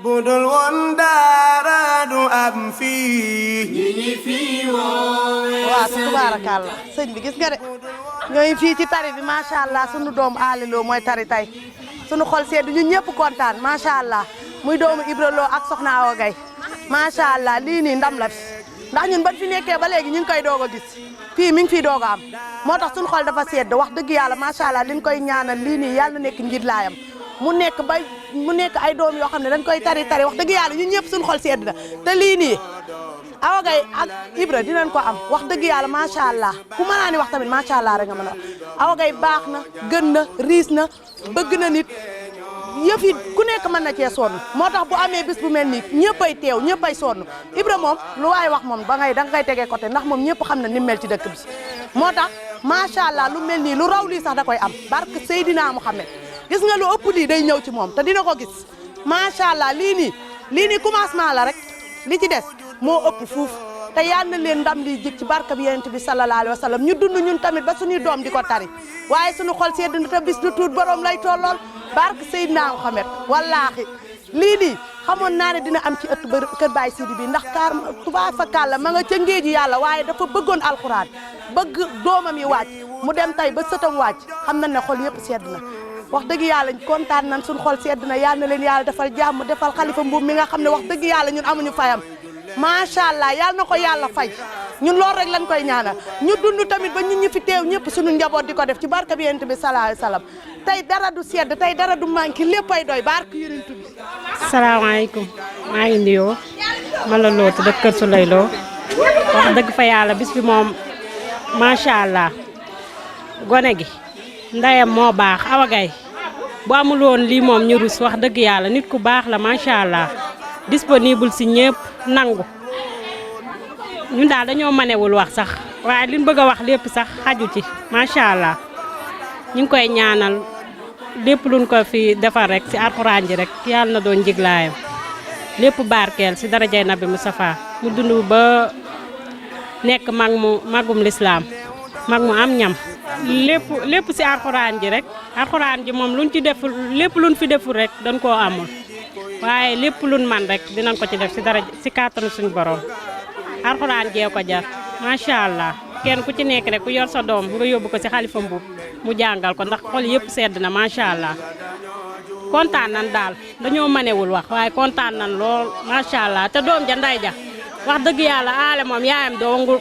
budul woon dara du am fii ñi ñi fii woowe waaw tubaarakàlla sëñ bi gis nga de ñooy fii ci tari bi macha allah sunu doom aliloo mooy tari tey sunu xol sedd ñun ñëpp kontaan macha allah muy doomu Ibra Lo ak soxna Awa Gaye macha allah lii nii ndam la fi ndax ñun ban fi nekkee ba léegi ñu ngi koy doog a gis fii mi ngi fiy doog a am moo tax sunu xol dafa sedd wax dëgg yàlla macha allah liñ koy ñaanal lii nii yàlla na nekk njiit laayam mu nekk ay doom yoo xam ne dañ koy tari wax dëgg yàlla ñun ñëpp sunu xol sedd na te lii nii Awa Gaye ak Ibra dinañ ko am wax dëgg yàlla macha allah ku mën naa ni wax tamit macha allah rek nga mën a Awa Gaye baax na gën na riis na bëgg na nit yëf yi ku nekk mën na cee sonn moo tax bu amee bis bu mel nii ñëppay teew ñëppay sonn Ibra moom lu waay wax moom da nga koy tegee côté ndax moom ñëpp xam na ni mel ci dëkk bi moo tax macha allah lu mel nii lu raw lii sax da koy am barke Seydina Muhammad gis nga lu ëpp lii day ñëw ci moom te dina ko gis macha allah lii nii commencement la rek li ci des moo ëpp fuuf te yal na leen ndam li jik ci barka bi yonent bi sallallahu alayhi wa sallam ñu dund ñun tamit ba suñuy doom di ko tari waaye suñu xol sedd na te bis du tuut borom lay tollool barke Seydina Muhammad wallaahi lii nii xamoon naa ne dina am ci ëtt kër Baye Sidi bi ndax kaar tubaab fakkaal la ma nga ca ngéeji yàlla waaye dafa bëggoon alxuraan bëgg doomam yi wàcc mu dem tey ba sëtam wàcc xam nañ ne xol yëpp sedd na wax dëgg yàlla kontaan nañ suñu xol sedd na yal na leen yàlla defal jàmm defal xalifa mbuub mi nga xam ne wax dëgg yàlla ñun amuñu fayam macha allah yal na ko yàlla fay ñun loolu rek lañ koy ñaanal ñu dund tamit ba ñun ñi fi teew ñëpp suñu njaboot di ko def ci barka bi yonent bi sallallahu alayhi wasallam tey dara du sedd tey dara du manqué léppay doy barke yonent bi. salaamaaleykum maa ngi nuyoo man la Lo dëkk Kër Souleye Lo wax dëgg fa yàlla bis bi moom macha allah gone gi ndeyam moo baax Awa Gaye bu amul woon lii moom ñu rus wax dëgg yàlla nit ku baax la macha allah disponible si ñëpp nangu ñun daal dañoo manewul wax sax waaye liñ bëgg a wax lépp sax xaju ci macha allah ñu ngi koy ñaanal lépp luñ ko fi defar rek si alxuraan ji rek yàlla na doon njiglaayam lépp barkeel si darajay nabi Mustafa mu dund ba nekk magum lislaam mag mu am ñam lépp si alxuraan ji rek alxuraan ji moom luñ ci deful lépp luñ fi deful rek dañ koo amul waaye lépp luñ man rek dinañ ko ci def si dara si kàttanu suñu borom alxuraan jee ko jar macha allah kenn ku ci nekk rek ku yor sa doom nga yóbbu ko si xalifa mbuub mu jàngal ko ndax xol yëpp sedd na macha allah kontaan nan daal dañoo manewul wax waaye kontaan nan lool macha allah te doom ja nday ja wax dëgg yàlla aale moom yaayam doongu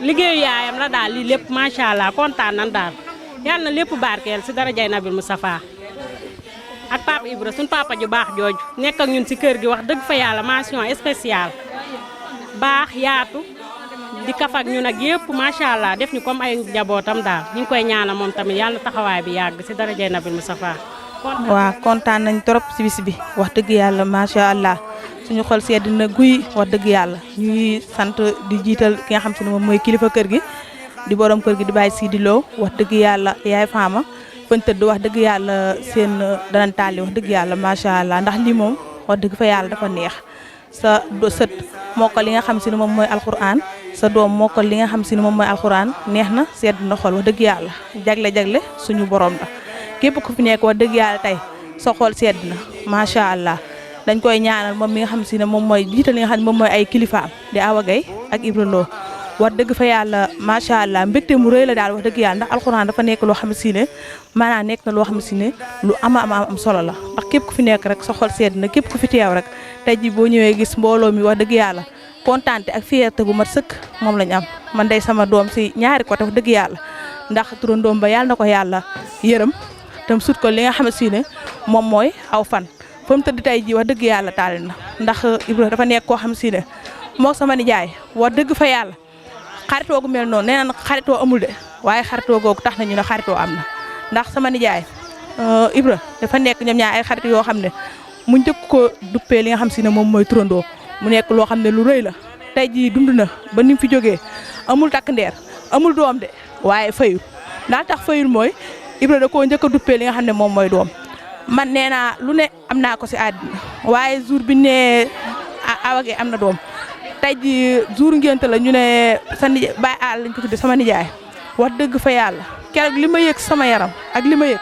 liggéeyu yaayam la daal lii lépp macha allah kontaan nan daal yal na lépp barkeel si darajay nabil Mustafa ak papa Ibra suñ papa ju baax jooju nekk ak ñun si kër gi wax dëgg fa yàlla mention spéciale baax yaatu di kaf ak ñun ak yëpp macha allah def ñu comme ay njabootam daal ñu ngi koy ñaanal moom tamit yàlla taxawaay bi yàgg si darajay nabil Mustafa waaw kontaan nañ trop si bis bi wax dëgg yàlla macha allah suñu xol sedd na guy wax dëgg yàlla ñuy sant di jiital ki nga xam si ne moom mooy kilifa kër gi di borom kër gi di Baye Sidi Lo wax dëgg yàlla yaay faama fañ tëdd wax dëgg yàlla seen danañ taali wax dëgg yàlla macha allah ndax lii moom wax dëgg fa yàlla dafa neex sa sët mokkal li nga xam si ne moom mooy alxuraan sa doom mokkal li nga xam si ne moom mooy alxuraan neex na sedd na xol wax dëgg yàlla jagle suñu borom la képp ku fi nekk wax dëgg yàlla tey sa xol sedd na macha allah dañ koy ñaanal moom mi nga xam si ne moom mooy jiital li nga xam ne moom mooy ay kilifaam di Awa Gaye ak Ibra Lo wax dëgg fa yàlla macha allah mbégte mu rëy la daal wax dëgg yàlla ndax alxuraan dafa nekk loo xam si ne maanaam nekk na loo xam si ne lu am solo la ndax képp ku fi nekk rek sa xol sedd na képp ku fi teew rek tey ji boo ñëwee gis mbooloo mi wax dëgg yàlla kontaante ak fierté bu mat sëkk moom lañ am man day sama doom si ñaari côté wax dëgg yàlla ndax turandoom ba yàlla na ko yàlla yërëm tam sut ko li nga xam si ne moom mooy aw fan fa mu tëdd tey ji wax dëgg yàlla taal na ndax Ibra dafa nekk koo xam si ne moo sama nijaay wax dëgg fa yàlla xaritoo gu mel noonu nee na xaritoo amul de waaye xaritoo googu tax nañu ne xaritoo am na ndax sama nijaay Ibra dafa nekk ñoom ñaar ay xarit yoo xam ne mu njëkk ko duppee li nga xam si ne moom mooy turandoo mu nekk loo xam ne lu rëy la tey jii dund na ba ni mu fi jógee amul takk ndeer amul doom de waaye fayul ndax tax fayul mooy Ibra da koo njëkk a duppee li nga xam ne moom mooy doom man nee naa lu ne am naa ko si àddina waaye jour bi ne Awa Gaye am na doom tey ji jour ngénte la ñu ne sa nijaay Baye All lañ ko tudde sama nijaay wax dëgg fa yàlla keroog li ma yëg sama yaram ak li ma yëg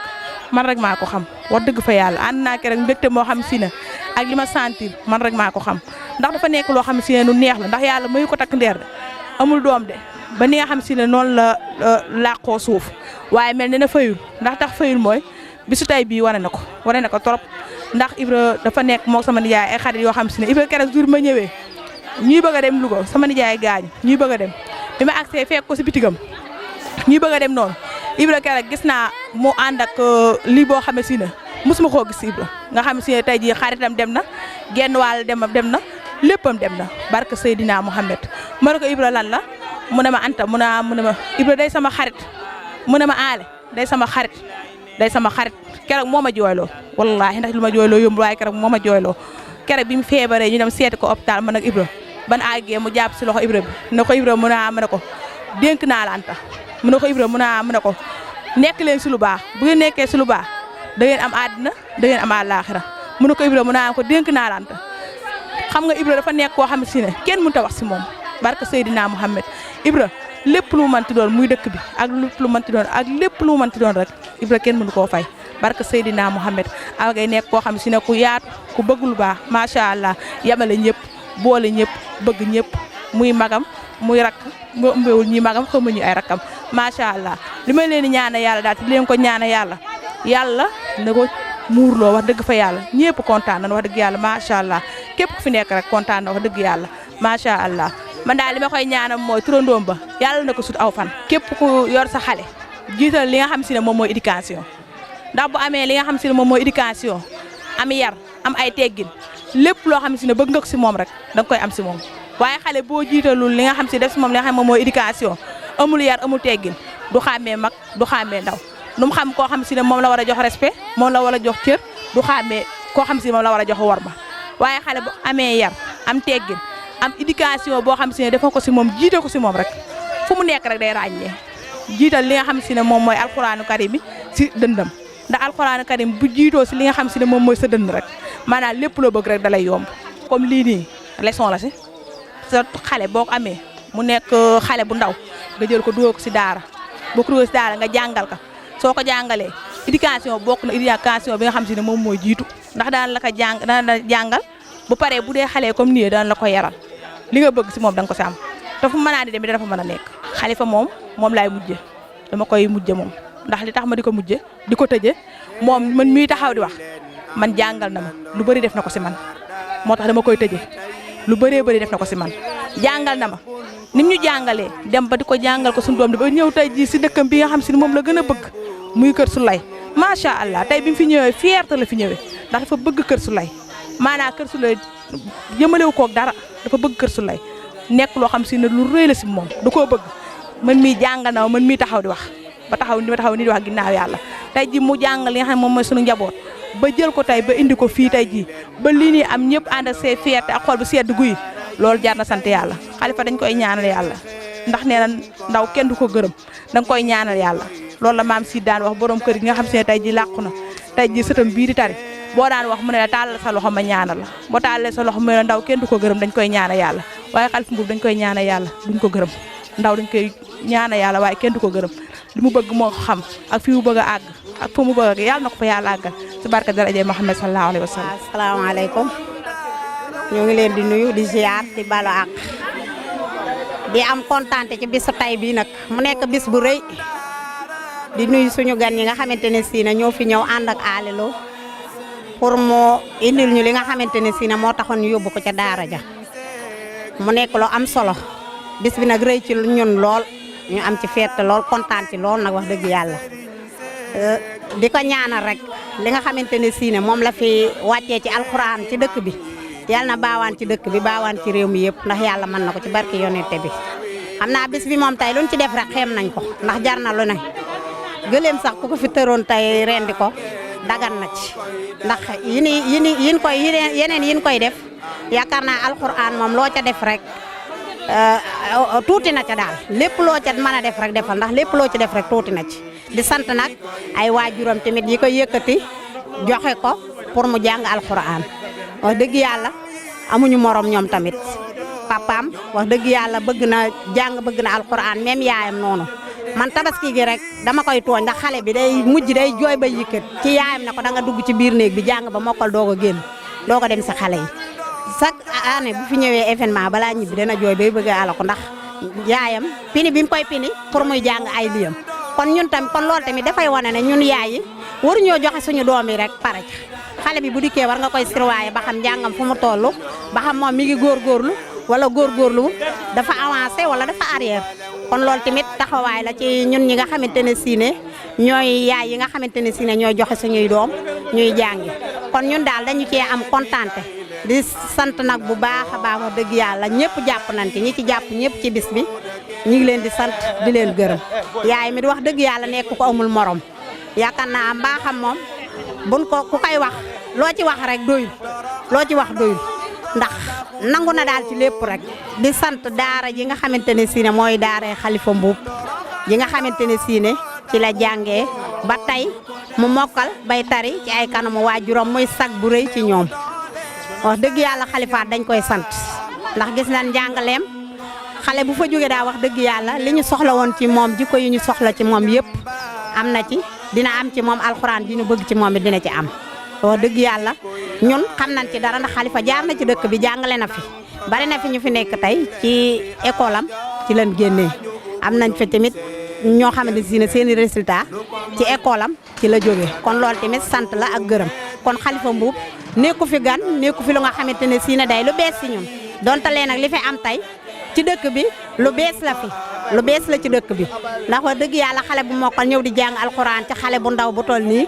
man rek maa ko xam wax dëgg fa yàlla ànd naa keroog mbégte moo xam si ne ak li ma sentir man rek maa ko xam ndax dafa nekk loo xam si ne lu neex la ndax yàlla mayu ko takk ndeer de amul doom de ba ni nga xam si ne noonu la làqoo suuf waaye mel ne na fayul ndax tax fayul mooy bisu tey bii wane na ko trop ndax Ibra dafa nekk moom sama nijaay ay xarit yoo xam si ne Ibra keroog jour ma ñëwee ñuy bëgg a dem Louga sama nijaay gaañu ñuy bëgg a dem bi ma agsee fekk ko si bitigam ñuy bëgg a dem noonu Ibra keroog gis naa mu ànd ak lii boo xam ne si ne mosuma koo gis Ibra nga xam si ne tey jii xaritam dem na genn wàll dem na léppam dem na barke Seydina Mouhamed ma ne ko Ibra lan la mu ne ma Anta mu ne ma Ibra day sama xarit mu ne ma aale day sama xarit keroog moo ma jooyloo wallaahi ndax lu ma jooyloo yomb waaye keroog moo ma jooyloo keroog bi mu feebaree ñu dem seeti ko hôpital man ak Ibra ban àggee mu jàpp si loxo Ibra bi ne ko Ibra mu ne ko dénk naa la Anta mu ne ko Ibra mu ne ko nekk leen si lu baax bu ngeen nekkee si lu baax da ngeen am àddina da ngeen am àllaaxira mu ne ko Ibra mu ne ko dénk naa la Anta xam nga Ibra dafa nekk koo xam si ne kenn mënut a wax si moom barke Seydina Mouhamed Ibra lépp lu mu mënti doon muy dëkk bi ak lépp lu mu mënti doon ak lépp lu mu mënti doon rek Ibra kenn mënu koo fay barke Seydina Mouhamed Awa Gaye nekk koo xam si ne ku yaatu ku bëgg lu baax macha allah yamale ñëpp boole ñëpp bëgg ñëpp muy magam muy rakk nga ëmbewul ñi magam xamuñu ay rakkam macha allah li may leen di ñaanal yàlla daal di leen ko ñaanal yàlla na ko muurloo wax dëgg fa yàlla ñëpp kontaan na wax dëgg yàlla macha allah képp ku fi nekk rek kontaan na wax dëgg yàlla macha allah man daal li ma koy ñaanal mooy turandoom ba yàlla na ko sut aw fan. képp ku yor sa xale jiital li nga xam si ne moom mooy éducation ndax bu amee li nga xam si ne moom mooy éducation am yar am ay teggin lépp loo xam si ne bëgg nga ko si moom rek danga koy am si moom waaye xale boo jiitalul li nga xam si def si moom li nga xam moom mooy éducation amul yar amul teggin du xàmmee mag du xàmmee ndaw nu mu xam koo xam si ne moom la war a jox respect moom la war a jox cër du xàmmee koo xam si ne moom la war a jox worma waaye xale bu amee yar am teggin am éducation boo xam si ne dafa ko si moom jiite ko si moom rek fu mu nekk rek day ràññee jiital li nga xam si ne moom mooy alxuraanu karim bi si dëndam ndax alxuraanu karim bu jiitoo si li nga xam si ne moom mooy sa dënd rek maanaam lépp loo bëgg rek da lay yomb comme lii nii leçon la si sa xale boo ko amee mu nekk xale bu ndaw nga jël ko dugal ko si daara boo ko dugal si daara nga jàngal ka soo ko jàngalee éducation bokk na éducation bi nga xam si ne moom mooy jiitu ndax daan la ko daan la jàngal bu paree bu dee xale comme nii daan la ko yaral li nga bëgg si moom da nga ko si am te fu mu mën a di dem dafa mën a nekk. Xalifa moom laay mujje dama koy mujje moom ndax li tax ma di ko mujje di ko tëje moom man mii taxaw di wax man jàngal na ma lu bëri def na ko si man moo tax dama koy tëje lu bëree bëri def na ko si man jàngal na ma ni mu ñu jàngalee dem ba di ko jàngal ko suñu doom di ba ñëw tey jii si dëkkam bi nga xam si ne moom la gën a bëgg muy Kër Souleye macha allah tey bi mu fi ñëwee fierté la fi ñëwee ndax dafa bëgg Kër Souleye maanaam Kër Souleye yëmalewu koog dara dafa bëgg Kër Souleye nekk loo xam si ne lu rëy la si moom da koo bëgg man mii jàngal na man mii taxaw di wax ba taxaw ni di wax ginnaaw yàlla tey ji mu jàngal li nga xam ne moom mooy suñu njaboot ba jël ko tey ba indi ko fii tey jii ba lii nii am ñëpp ànd ak see fierté ak xol bu sedd guy loolu jar na sant yàlla Xalifa dañ koy ñaanal yàlla ndax nee na ndaw kenn du ko gërëm danga koy ñaanal yàlla loolu la maam si daan wax borom kër gi nga xam si ne tey ji làqu na tey ji sëtam bii di tari boo daan wax mu ne la tàllal sa loxo ma ñaanal la boo tàllalee sa loxo mu ne la ndaw kenn du ko gërëm dañ koy ñaanal yàlla waaye Xalifa Mbuub dañ koy ñaanal yàlla duñ ko gërëm ndaw dañ koy ñaanal yàlla waaye kenn du ko gërëm li mu bëgg moo xam ak fi mu bëgg a àgg ak fa mu bëgg yàlla na ko fa yàlla àggal si barke daraje Muhammad sallallahu alayhi wa sallam. asalaamaaleykum ñu ngi leen di nuyu di ziar di balu àq di am kontaan ci bisu tay bii nag mu nekk bis bu rëy di nuyu suñu gan yi nga xamante ne si ne ñoo fi ñëw ànd ak Alé Lo pour mu indil ñu li nga xamante ne si ne moo taxoon ñu yóbbu ko ca daara ja mu nekk lu am solo bis bi nag rëy ci ñun lool ñu am ci fierté lool kontaan ci lool nag wax dëgg yàlla di ko ñaanal rek li nga xamante ne si ne moom la fi wàccee ci alxuraan ci dëkk bi yàlla na baawaan ci dëkk bi baawaan ci réew mi yëpp ndax yàlla mën na ko ci barke yonente bi xam naa bis bi moom tey luñ ci def rek xeem nañ ko ndax jar na lu ne gëléem sax ku ko fi tëroon tey rendi ko dagan na ci ndax yeneen yin koy def yaakaar naa alxuraan moom loo ca def rek tuuti na ca daal lépp loo ca mën a def rek defal ndax lépp loo ci def rek tuuti na ci di sant nag ay waajuram tamit yi koy yëkkati joxe ko pour mu jàng alxuraan wax dëgg yàlla amuñu morom ñoom tamit papaam wax dëgg yàlla bëgg na jàng bëgg na alxuraan même yaayam noonu man tabaski gi rek dama koy tooñ ndax xale bi day mujj day jooy ba yëkkat ci yaayam ne ko da nga dugg ci biir néeg bi jàng ba mokkal doog a génn doo ko dem si xale yi chaque année bu fi ñëwee événement balaa ñibbi dana jooy bay bëgg a ala ko ndax yaayam pini bi mu koy pini pour muy jàng ay liyam kon ñun tamit kon loolu tamit dafay wane ne ñun yaay yi waruñoo joxe suñu doom yi rek pare ci xale bi bu dikkee war nga koy surveiller ba xam njàngam fu mu toll ba xam moom mi ngi góorgóorlu wala góorgóorlu dafa avancé wala dafa arrière kon loolu tamit taxawaay la ci ñun ñi nga xamante ne si ne ñooy yaay yi nga xamante ne si ne ñooy joxe suñuy doom ñuy jàngi kon ñun daal dañu cee am kontante di sant nag bu baax a baax wax dëgg yàlla ñëpp jàpp nañ ci ñi ci jàpp ñëpp ci bis bi ñu ngi leen di sant di leen gërëm yaay mi di wax dëgg yàlla nekk ko amul morom yaakaar naa mbaaxam moom buñ ko ku koy wax loo ci wax rek doyul loo ci wax doyul ndax nangu na daal ci lépp rek di sant daara ji nga xamante ne si ne mooy daara Xalifa Mbuub ji nga xamante ne si ne ci la jàngee ba tey mu mokkal bay tari ci ay kanamu waajuram muy sag bu rëy ci ñoom wax dëgg yàlla Xalifa dañ koy sant ndax gis nañ njàngaleem xale bu fa jógee daa wax dëgg yàlla li ñu soxla woon ci moom jikko yi ñu soxla ci moom yëpp am na ci dina am ci moom alxuraan di ñu bëgg ci moom it dina ci am wax dëgg yàlla ñun xam nañ ci dara ndax Xalifa jaar na ci dëkk bi jàngale na fi bari na fi ñu fi nekk tey ci école am ci lañ génnee am nañ fi tamit ñoo xamante si ne seeni résultat ci école am ci la jógee kon loolu tamit sant la ak gërëm kon Xalifa Mbuub nekku fi gan nekku fi lu nga xamante ne si ne day lu bees si ñun donte lee nag li fi am tey ci dëkk bi lu bees la fi lu bees la ci dëkk bi ndax wax dëgg yàlla xale bu mokkal ñëw di jàng alxuraan ci xale bu ndaw bu toll nii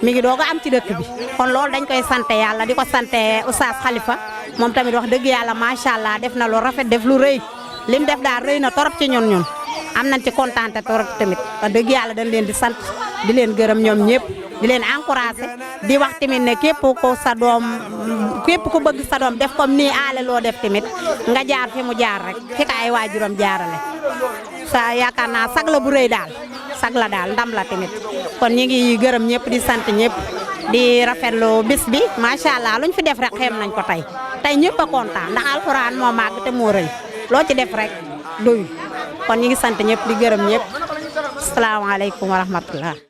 mi ngi doog a am ci dëkk bi kon loolu dañ koy sante yàlla di ko sante Oustaz Xalifa moom tamit wax dëgg yàlla macha allah def na lu rafet def lu rëy lim def daal rëy na torop ci ñun am nañ ci kontaante torop tamit wax dëgg yàlla dañ leen di sant di leen gërëm ñoom ñëpp di leen encouragé di wax tamit ne képp ko sa doom képp ku bëgg sa doom def comme nii aale loo def tamit nga jaar fi mu jaar rek fi ka ay waajuram jaarale sa yaakaar naa sag la bu rëy daal sag la daal ndam la tamit kon ñi ngi gërëm ñëpp di sant ñëpp di rafetlu bis bi macha allah luñ fi def rek xeem nañ ko tey ñëpp a kontaan ndax alxuraan moo màgg te moo rëy loo ci def rek doyul kon ñi ngi sant ñëpp di gërëm ñëpp asalaamaaleykum wa rahmatullah